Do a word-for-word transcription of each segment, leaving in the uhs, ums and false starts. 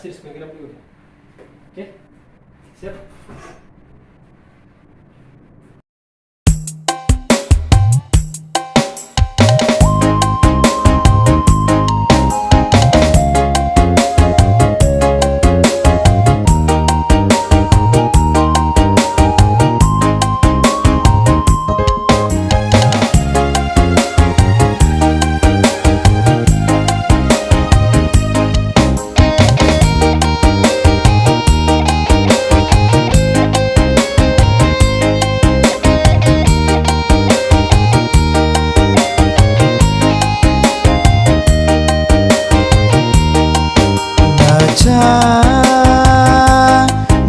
Serius, gue kira dulu. Oke? Siap? Naca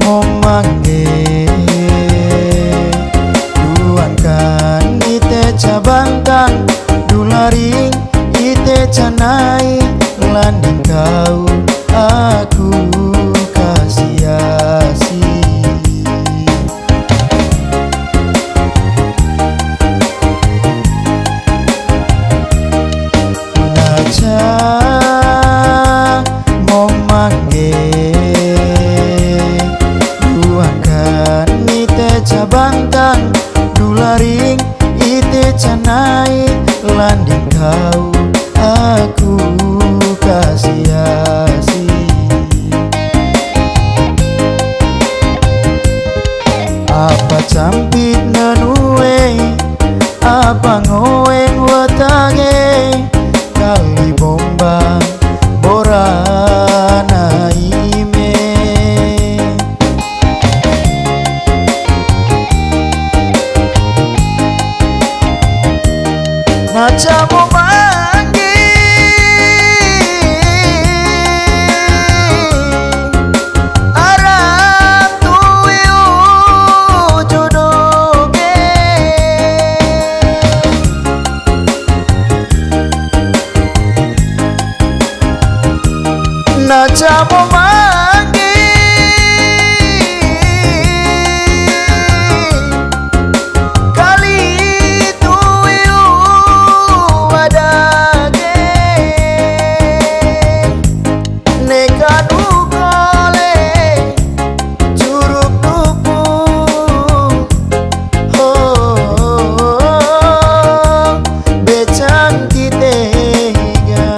momangge duangkan ite ca bangtang, dularing ite ca nai, landing kau aku kasi-asi. Naca momangge duangkan ite ca bangtang, dularing ite ca nai, landing kau aku kasi-asi. Apa campit nanue, apa ngoeng watage, kali bomba borana ime. Naca momangge aratu iu jodoge. Naca momangge kali tu iu wadage. Neka dukole curuk duku. Oh, becang kite higa.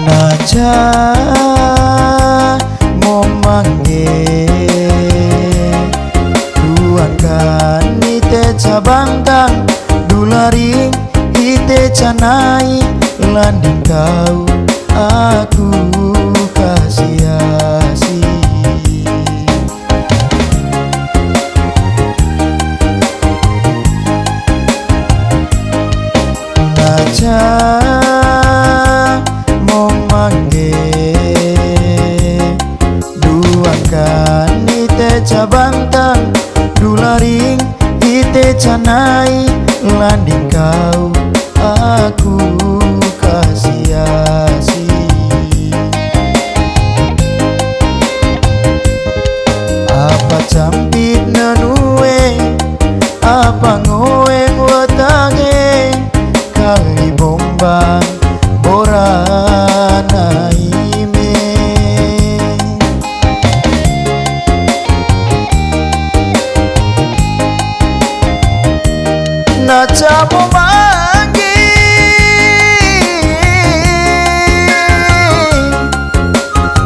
Naca momangge duangkan ite ca bangtang, dularing ite ca nai, landing kau aku kasi-asi. Naca momangge duangkan ite ca bangtang, dularing ite ca nai, landing kau aku kasi-asi. Apa campit nanue, apa ngoeng watage, kali bomba borana ime. Naca momangge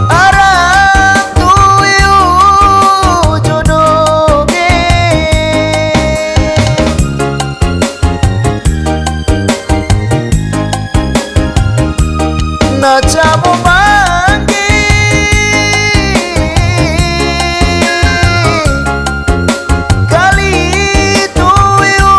aratu iu jodoge. Naca momangge kali tu iu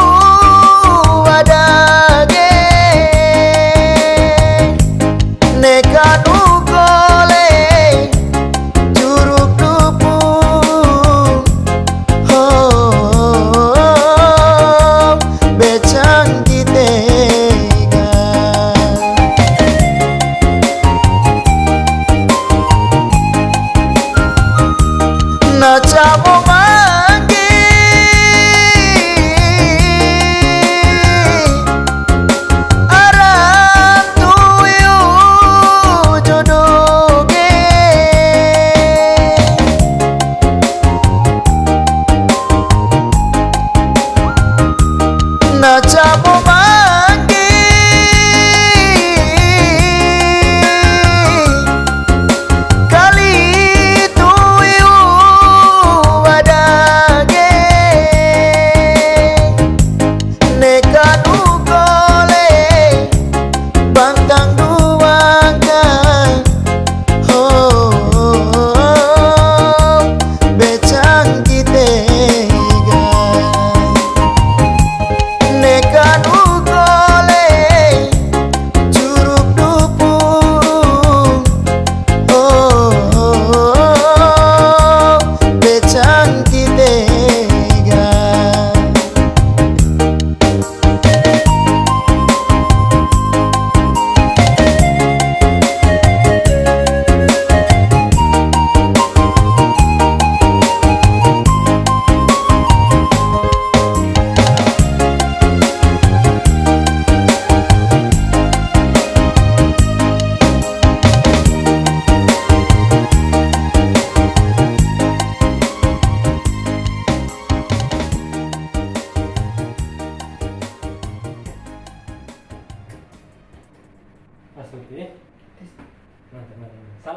Cabo manggi kali tui uwa dage, neka nu kole pantang duangkan. Ho, becang kitega. Neka nu kole Curug Dupung. Ho, becang kitega. Masuk, eh. Mantap, mantap, mantap. Salam.